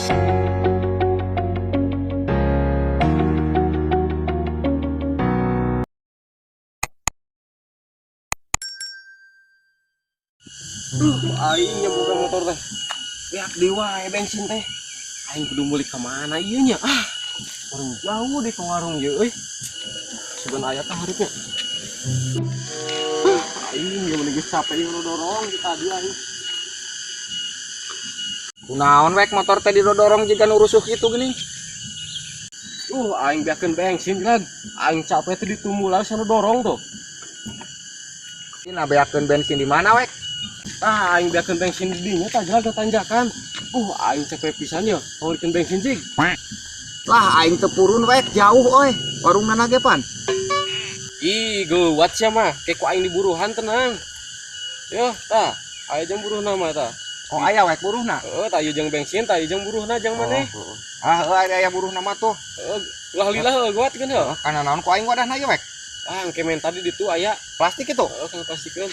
Duh, aing nya boga motor teh. Beak deui wae bensin teh. Aing kudu meuli ka mana ieu nya? Ah, warung jauh deh ke warung ieu euy. Sugan aya tah hareup nya. Ah, aing ieu mah geus capek ieu dorong di tadi aing. Kunaon, Wek, motor teh didorong jiga nu rusuh kitu geuning? Aing beakeun bensin kan. Aing capek teh ditumulan sana dorong tuh. Ini beakeun bensin di mana, Wek? Ah, aing beakeun bensin di dinya tah jaga tanjakan. Aing capek pisan ya. Paulikeun bensin jig. Lah, aing teu purun, Wek, jauh euy. Warungna ge pan. Ih, geuwat sia mah. Kayak ku aing diburuhan tenang. Yo, tah, aya jang buruhna mah tah. Oh, aya, Wek, buruhna. Heeh, tah ieu jang bensin, tah ieu jang buruhna jang maneh. Oh, ah, heuh aya buruhna mah tuh. Heeh, ulah lila heuh geuwat kan heuh. Oh, kana naon ku aing wadahna ieu, Wek? Ah, engke men tadi ditu aya. Plastik itu. Heeh, kana plastikeun.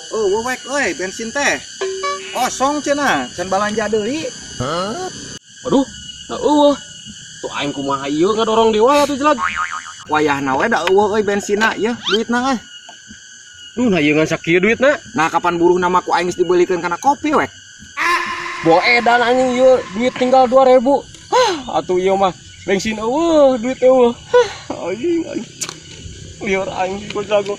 Oh, Wek euy, bensin teh. Kosong cenah, can balanja deui. Waduh, nah eueuh. Tuh aing kumaha ieu ngadorong deui wae atuh jelag. Wayahna we da eueuh euy bensinna ieu, duitna euy. Duh, nah ieu ngan sakieu duitna. Nah, kapan buruhna mah ku aing geus dibeulikeun kana kopi, Wek? Bawa edan anjing ieu duit tinggal 2000. Hah, atuh ieu mah bensin eueuh, duit eueuh. Hah, anjing aing. Lieur aing ku jago.